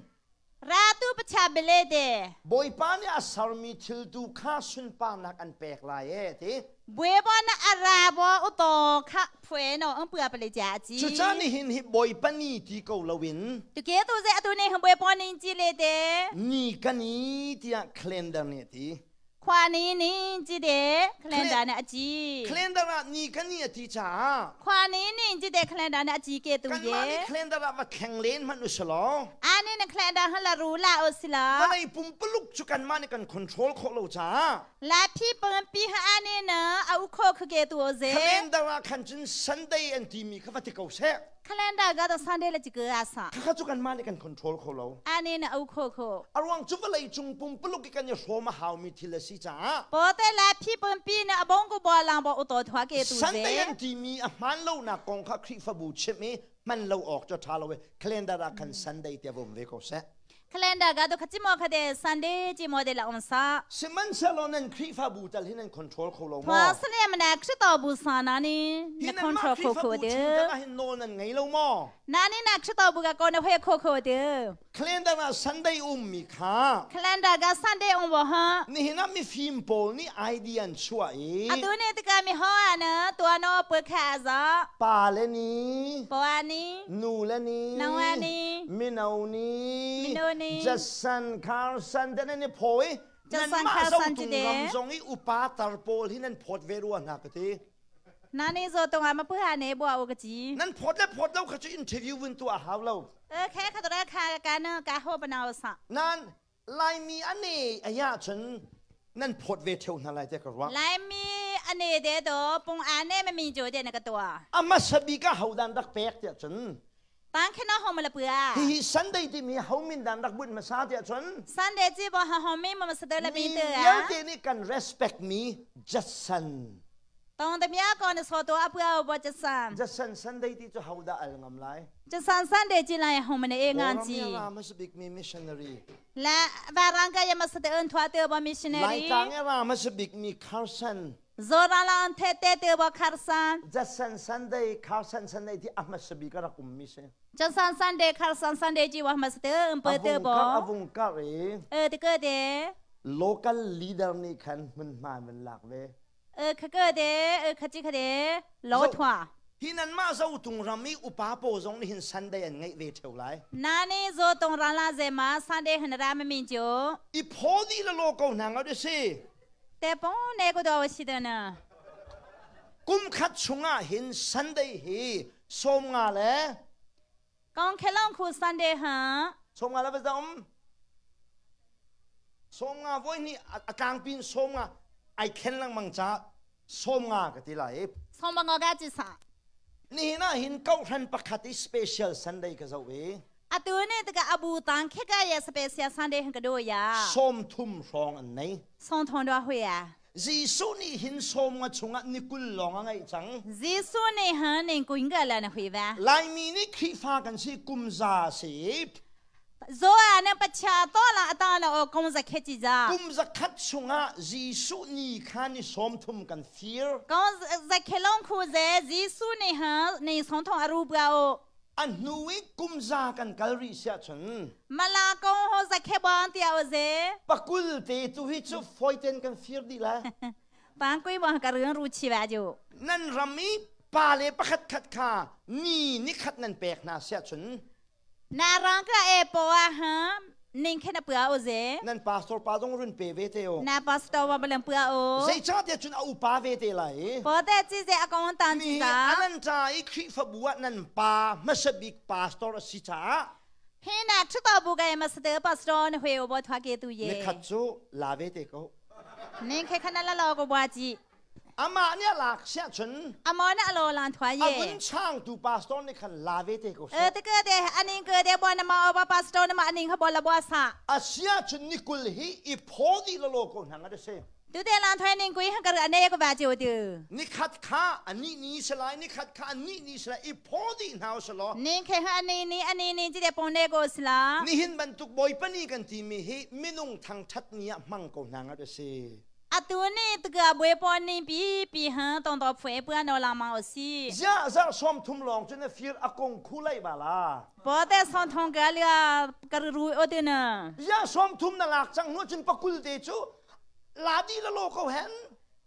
Ratu pacha bele de. Bawipa nih a sermi thil tu kha sunparnak an pek lai e ti. Bawipa na arabo uto kha phue no ang pua pale ja chi. Cuca nihin hi Bawipa ni ti ko loin. Tu ke tu ze atu ne hang Bawipa ni chi le te. Ni ka ni tiah calendar nih a ti. Khua ni ni ci de calendar nih a ci. Calendar ah ni ka ni a ti caah. Khua ni ni ci de calendar nih a ci ke tu ye. Kanmah nih calendar ah va thleng len hmanh usalaw. Ani na calendar hala ru la usila. Vawlei pumpaluk cu kanmah nih kan control khawh lo caah. La phi pang pi ha ani na a u kho khe tu o ze. Calendar ah khan cun Sunday an timi kha va ti ko seh. Calendar ga to Sunday le chi a sa. Khakha cu kanmah nih kan control kho lo. Ani na au kho kho. A ruang cu vawlei cung pumpuluk i kan i hrawm a haumi thil a si caah. Pote la phi pumpi na abong ko bo lang bo uto thwa ke tu ze. Sunday an timi a hmaan lonak kong kha Khrihfabu chimh i hman lo awk cu ṭha lo i calendar ah khan Sunday tiah vum ve ko seh. Calendar ga to khachimo khade Sunday chi mo de la om sa. Sihmanhsehlaw nan Khrihfabu tal hi nan control kho lo maw? Thwa sale mana Khrihfabu sa na ni na control kho kho de. Khrihfabu chung tak ah hin nawl nan ngei lo maw? Na ni na Khrihfabu ga ko na hwe kho kho de. Calendar ah Sunday ummi kha Calendar ga Sunday um bo ha. Nihin ah mifim pawl nih ID an chuah i Atu ni tika mi ho ana tua no pu kha za. Pa le ni Pa ni nu le ni Nawa ni mino ni Mino ni Jason Carson te nan i phawi Jason nan mah Carson zotung te ram zong i upa tar pawl hi nan phawt ve rua hna ka ti Na ni zo tung ama pu ha ne bua u ka ci. Nan phawt le phawt lo kha cu interview vun tu a hau lo. E khe kha ra kha ka na ka ho banao sa. Nan Laimi ane aya cun nan phawt ve theu hna lai te ka ruah. Laimi ane de do pung ane ma mi jo de na ka tua. Ama sabi ka hodan rak pek tiah cun. Tang khena ho ma la pua. Hi hi Sunday ti mi ho min dan rak bunh masa tiah cun. Sunday chi bo ha ho mi ma sa de la mi te a. Mi vialte nih kan respect mi Jason. Tong te mia ko na so to apua bo Jason. Jason Sunday ti cu ho dah al ngam lai. Jason Sunday chi lai ho ma ne e ngan chi. Kawlram ra bik mi missionary. La varang ka yama sa te un thwa te bo missionary. Lai tlang ra ma bik mi Carson. Zora la un the te te bo Carson. Jason Sunday Carson Sunday ti ahma sabi ka rak um mi se. Jason Sunday Carson Sunday chi wa ma sa te un pe te bo. Avung kar e. E te ke te. Local leader nih khan hmun hma man lak ve. E kha ke de e kha chi kha de lo thwa. Hi nanmah Zotung ram i upa pawl zong nih hin Sunday an ngeih ve ṭheo lai. Nani zo tong ra la ze ma Sunday han ra ma min chu. I phaw dih la law ko hna ngat si. Te pong ne ko do si da na. Kum khat chungah hin Sunday hi 15 le Kong khelong khu Sunday ha. 15 le va um. 15 voi ni a tlangpin 15 ai khen lengmang ca 15 ka ti lai. 15 ka ci sa. Nihin ah hin kohhran pakhat i special Sunday ka zoh i. Atu ne taka abu tang khe ka ya special Sunday han ka do ya. 30 hrawng an nei. Song thong do hui ya. Jesuh nih hin 50 chungah ni 20 lawng a ngeih cang. Jesuh nih han ning kuin ka la na hui va. Laimi nih Khrihfa kan si kum za si. Zo a na pacha to la ata na o kum za khe chi za. Kum 100 chungah Jesuh ni kha ni 30 kan fir. Kum za khe long khu ze Jesuh nih ha ni song thong aru bua o. A hnu i kum za kan kal rih siah cun. Mala ko ho za khe bang tia o ze. Pakul te tu hi cu foiten kan fir dih la. Pang kui bang ka rung ru chi ba ju. Nan ram i pa le pakhat khat kha ni ni khat nan pek hna siah cun. Na rang ka e po a ha ning khe na pua o ze. Nan pastor pa zong run pe ve te o. Na pastor wa balang pua o. Zeicahtiah cun a upa ve te lai. Po te chi ze a kong tan Mi sa. anan ca i Khrihfabu ah nan pa hmasa bik pastor a si caah Hi na thuto bu kai ma sate pastor na hwe o bo thwa ke tu ye. Nikhat cu la ve te ko. Ning khe khana la lo ko bua chi. Amah nih a lak siah cun Amon a lo lan thwa ye. A vun changtu pastor nih khan la ve te ko seh. Te ke te aning ke te bo na ma oba pastor na ma aning ha bo la bo sa. A sia cun ni 20 hi i phaw dih la lo ko hna nga de se. Tu te lan thoi ning kui hang kar ane ko ba chiu tu. Ni khat kha ani ni salai ni khat kha ani ni salai i phaw dih hna usalaw. Ning khe ha ani ni ani ni chi te pong ne ko sila. Nihin bantuk Bawipa ni kan timi hi minung thangthat ni ah hmang ko hna nga de se. Atu ni tuka buai pon ni pi pi ha tong to phue pua no lang ma o si. Zia zar 30 lawng cu na fir a kong khu lai ba la. Po te son thong ka lia ka ru o te na. Zia 30 na lak cang nu cun pakul te cu la di la lo ko hen.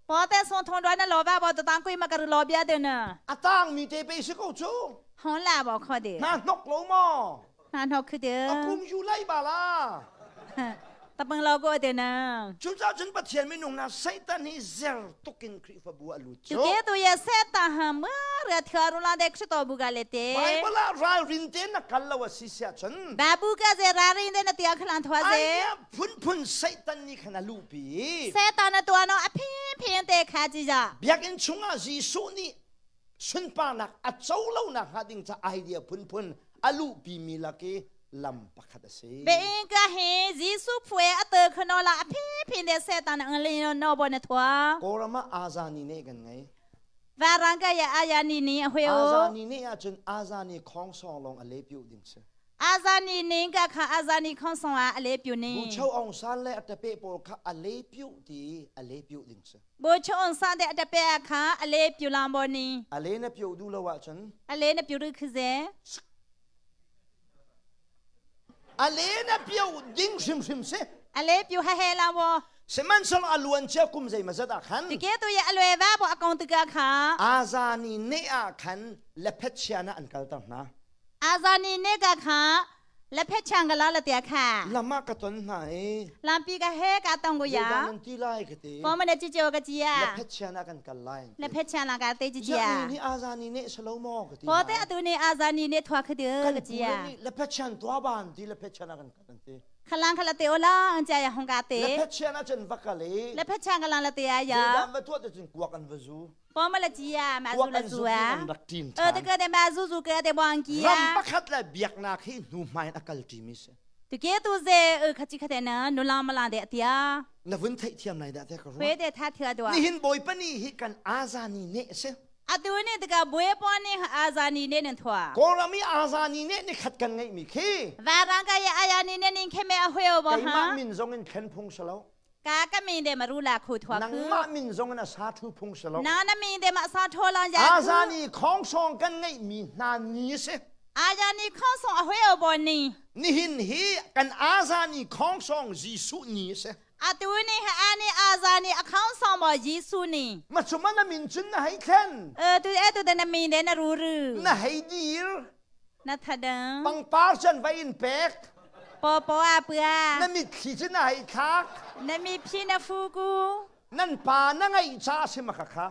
Po te son thong do na lo ba bo to tang kui ma ka ru lo bia te na. A tang mi te pe si ko cu. Hong la bo kho de. Na hnok lo mo. Na nok khu de. A kum yu lai ba la. Tapang lo ko te na. Cucaah cun Pathian minung na Satan hi zer tukin Khrihfabu a lut cu. Tuke tu ye Satan ha ma ra thia ru la de Khrito bu ga le te. Bible ah ralrin te na kal lo a si sia cun. Babu ka ze rarin te na tia khlan thwa ze. Ai phunphun Satan nih khan a luhpi. Satan na tua no a phin phin te kha ji ja. Biakinn chungah Jesuh nih sunparnak a co lo nakhnga ding ca idea phunphun a luhpimi lak i lam pakhat a si. Bein ka he Jesuh phue a te khano la a phi phi de setan ang le no bo na thua. Kawlram ah Azani ne kan ngei. Varang ka ya ayani ni a hwe o. Azani ne ahcun Azani khong song long a le piu ding si. Azani ning ka kha azani khong song a le piu ni. Bu chau ong san le atape pawl kha a le piu ti a le piu ding si. Bu chau ong san de atape kha a le piu lam bo ni. A le na piu du lo ahcun. A le na piu ru khuze. A le na piu ding hrimhrim si. A le piu ha he la wo. Sihmanhsehlaw a luan cia kum zeimazat ah khan. Tike tu ye a lue va bo a kong tika kha. Azani ne ah khan lephet chia na an kalter hna. Azani ne ka kha lephet chang ka la la tia kha. Lama ka ton hna i. Lampi ka he ka tong ko ya. Zeidah nan ti lai ka ti. Po ma ne chi cho ka chi ya. Lephet chia na kan kal lai. Lephet chia na ka te chi chia. Ni azani ne salo mo ka ti. Po te atu ni azani ne thwa kha de ka chi ya. Lephet chan tua ban ti lephet chia na kan kal ti. Khalang khala te ola ang cha ya hong ka te. Lephet chia na chen va ka le. Lephet chang ka lang la te ya ya. Zeidah va tua te cun kuak an va zu. ပေါ်မလကြီးယာမဇူလဇူ အာ เออတကယ်တမဇူဇူကဲတဲ့ဘွန်ကီယာ ram pakhat le biaknak hi hnu hmai in a kal ṭimi si တကယ်သူစေအခချီခတဲ့နနလာမလာတဲ့အတရား na vun theih thiam lai dah te ka ခွေးတဲ့ထထတော့ nihin bawipa ni hi kan azani ne si အတူနဲ့တကဘွေပေါ်နေအာဇာနီနဲ့နထွာ Kawlram i azani ne ni khat kan ngeih mi khi ဗာရန်ကရအာယာနီနဲ့နင်ခဲမဲအခွေဘောဟာ keimah min zong in thlen phung si lo ကာကမင်းတဲ့မရူလာခုထွာခု nangmah min zong in a sa thu phung si lo နာနမင်းတဲ့မအစာထောလာရ azani khong song kan ngeih mi hna ni si အာယာနီခေါဆောင်အခွေဘောနီ nihin hi kan azani khong song Jesuh ni si. Atu ni ha ani azani akhang song mo Jesu ni. Ma chuma na min chun na hei thlen. Tu e tu da na min de na ru ru. Na hei dir. Na thadang. Pangpar chan vai in pek. Po po a pua. Na mitthli cu na hei thlak. Na mi phi na fu ku. Nan pa na ngaih ca si ma kha.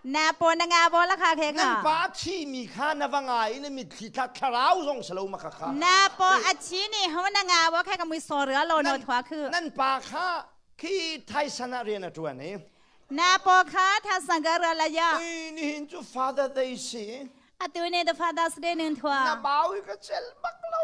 Na po na nga bo la kha khe kha. Nan pa thi mi kha na va ngai na mitthli thla thlarau zong salo ma kha kha. Na po a chi ni ho na nga bo kha ka mui so rửa lo no thwa khu. Nan pa kha khi thai sana rian a tuan i. Na po kha tha sang ga ra la ya. Ui ni hin chu Father Day si. Atu ne the Father's Day nin thwa. Na bau ka chel bak lo.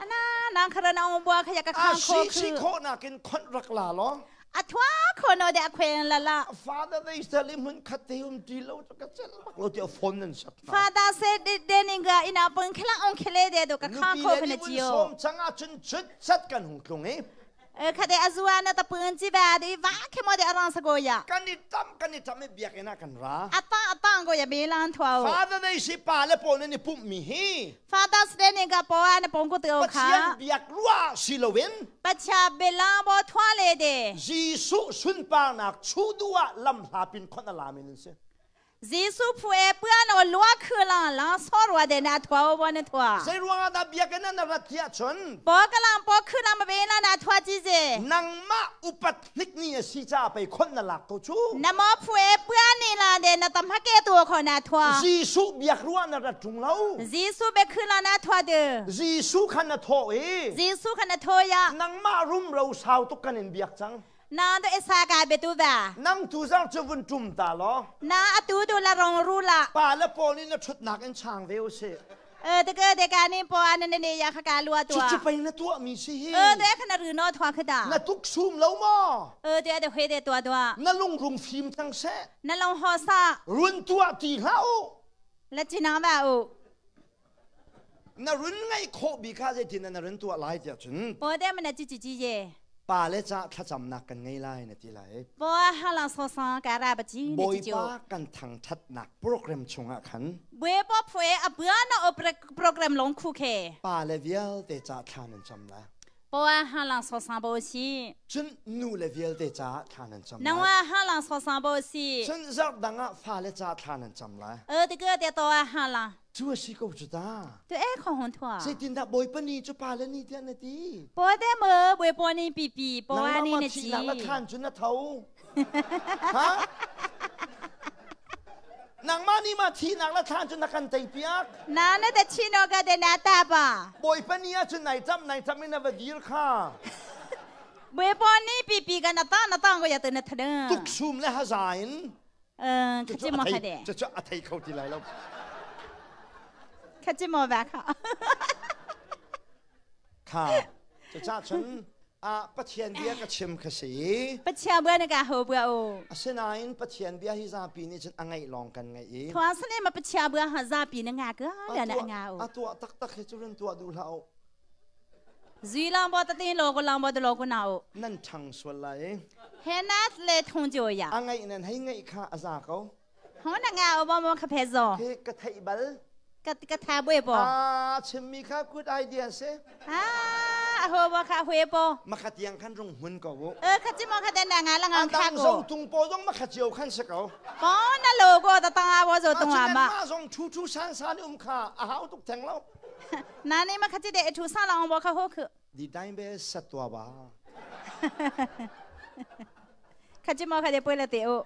Ana nang khara na ong bua kha ya ka khang kho khu. Si kho na kin khon rak la lo. A thwa kho no de a khwen la la. Father Day sa li mun khat te um ti lo ka chel bak lo ti phone nan sak. Father se de ning ga ina pung khla ong khele de do ka khang kho khna chiyo. Som changa chun chut chat kan hung tlung e. ခတဲ့ အဇဝနာတပန်ချီပါဒီဝါခေမောတဲ့ အရန်စကိုရ ကန်ဒီတမ် ကန်ဒီတမ် ဘီယကေနာကန်ရာ အတအတန်ကိုရ ဘေလန်ထွာ Father Day စီပါလေပေါ်နေပုမီဟီ Father's Day နေကပေါ်အနေပုံကိုတောခါ ပချန်ဘီယကရူစီလဝင် ပချာဘေလာဘောထွာလေတဲ့ ဂျေဆုဆွန်ပါနာချူဒူဝလမ်ဟာပင်ခွန်လာမင်းစေ ဂျေဆုဖွေပွားနော်လွာခလန်လာဆောရဝတဲ့နာထွာဘောနေထွာ စေရဝါဒဘီယကနနရတ်ယာချွန် ဘောကလန်ဘောခလမဘေလာနာထွာကြည့်စေ နန်မဥပတ်နိကနီစီချာပေခွန်နလာကိုချူ နမောဖွေပွားနေလာတဲ့နတမကေတူခေါနာထွာ ဂျေဆုဘီယကရဝနရတုံလော ဂျေဆုဘေခလနာထွာတဲ့ ဂျေဆုခနထောအေ ဂျေဆုခနထောယာ နန်မရုံရောဆောတုကန်င်ဘီယကချန် နာတို့အစာကဘေတူပါ နန်တူဇာချဝန်တုမ်တာလော နာအတူတူလာရုံရူလာ ပါလပေါ်နိနထွတ်နာကန်ချางဝေစေ တကယ်တကယ်နေပေါ်အနေနေရခကလူအတူ ချစ်ပိနတူအမီစီ တဲ့ခနရနောထွာခတာ နတုကဆုမလောမော တဲ့တဲ့ခွေတဲ့တွားတွား နလုံရုံဖီမ်တန်းဆေ နလုံဟောစာ ရုန်တူအတီလာအိုလက်ချနာပါအို နရုန်ငိုင်ခိုဘီခါစေတင်နရုန်တူအလိုက်ကြချွန်း ပေါ်တဲ့မနကြည့်ကြည့်ရဲ့ ပါလေချာခချမ်နာကန်ငိုင်လိုက်နေတိလိုက် ပေါ်ဟာလာဆောဆန်ကာရာပကြီးနေကြ ိုကန်ထန်ထတ်နာโปรแกรมชงอะขัน ဘွေပေါ်ဖွေအဘွားနာโปรแกรมลงခုခဲ ပါလေဗီယလတေချာခါနန်ချမ်လာ ပေါ်ဟာလာဆောဆန်ဘောစီ ချွန်းနူလေဗီယလတေချာခါနန်ချမ် နဝဟာလာဆောဆန်ဘောစီ ချွန်းဇာဒငါဖာလေချာခါနန်ချမ်လာ တကယ်တဲ့တော့ဟာလာ ကျွရှိကိုချတာ တဲ့အဲ့ခေါဟွန်ထွာ စေတင်တာဘွေပနီချပါလနီတဲ့နတီ ပေါ်တဲ့မဘွေပေါ်နေပီပီပေါ်အနေနဲ့ချီ နာမခန့်ချွနထောဟာနางมานี่มาทีนักละทานจนนักกันเตยเปียก นาเนี่ยแต่ชิโนก็เดนาตาปะ บอยปนีจนไหนจำไหนจำไม่น่าเดียร์ค่ะ บอยปอนี่ปีปีกันนาตานาตาก็อย่าตื่นนะเด้อ ตุกซุมและฮะจายน ขจิมอค่ะเด จะจะอไทยเขาทีไรแล้ว ขจิมอแบบค่ะ ค่ะจะจ้าฉันอาปะเทียนเบียกชิมขสี ปะเชียเบื่อในกาโฮเบื่อโอ อาเสนายปะเทียนเบียฮิซาปีนี่ฉันอังไงลองกันไงอี ทวารสเนมาปะเชียเบื่อฮาซาปีนงาเกเดี๋ยวนะงาโอ อะตัวตักตักให้จุเรนตัวดูเหลาซุยลองบ่ตะตินโลกลองบ่ตะโลกนาโอ นั่นชังสวนไหล เฮนัสเลทงจอยา อังไงนั่นให้ไงค่ะอาซาเขา ဟောနငါအဘောမခဖဲစော เฮกะไทบัล ကကထာဘွေပေါ် အာชิมีค่ะ good idea เซ အာဟိုဘခဟွေပေါ် มะขะเตียงขันรงหุ่นกะว ခချမခတဲ့ငါလငါခါကိုตุงปอจงมะขะเจียวขันสะเกา ပေါ်နလောကိုတတငါဘောဆိုတုံအာမ มาซงชูชูซานซานอุมค่ะอาหาตุกแทงแล้ว နာနေမခချတဲ့အထူဆာလောင်ဘောခဟုတ်ခ ဒီတိုင်းပဲဆက်သွားပါ ခချမခတဲ့ပွဲလက်တဲ့အို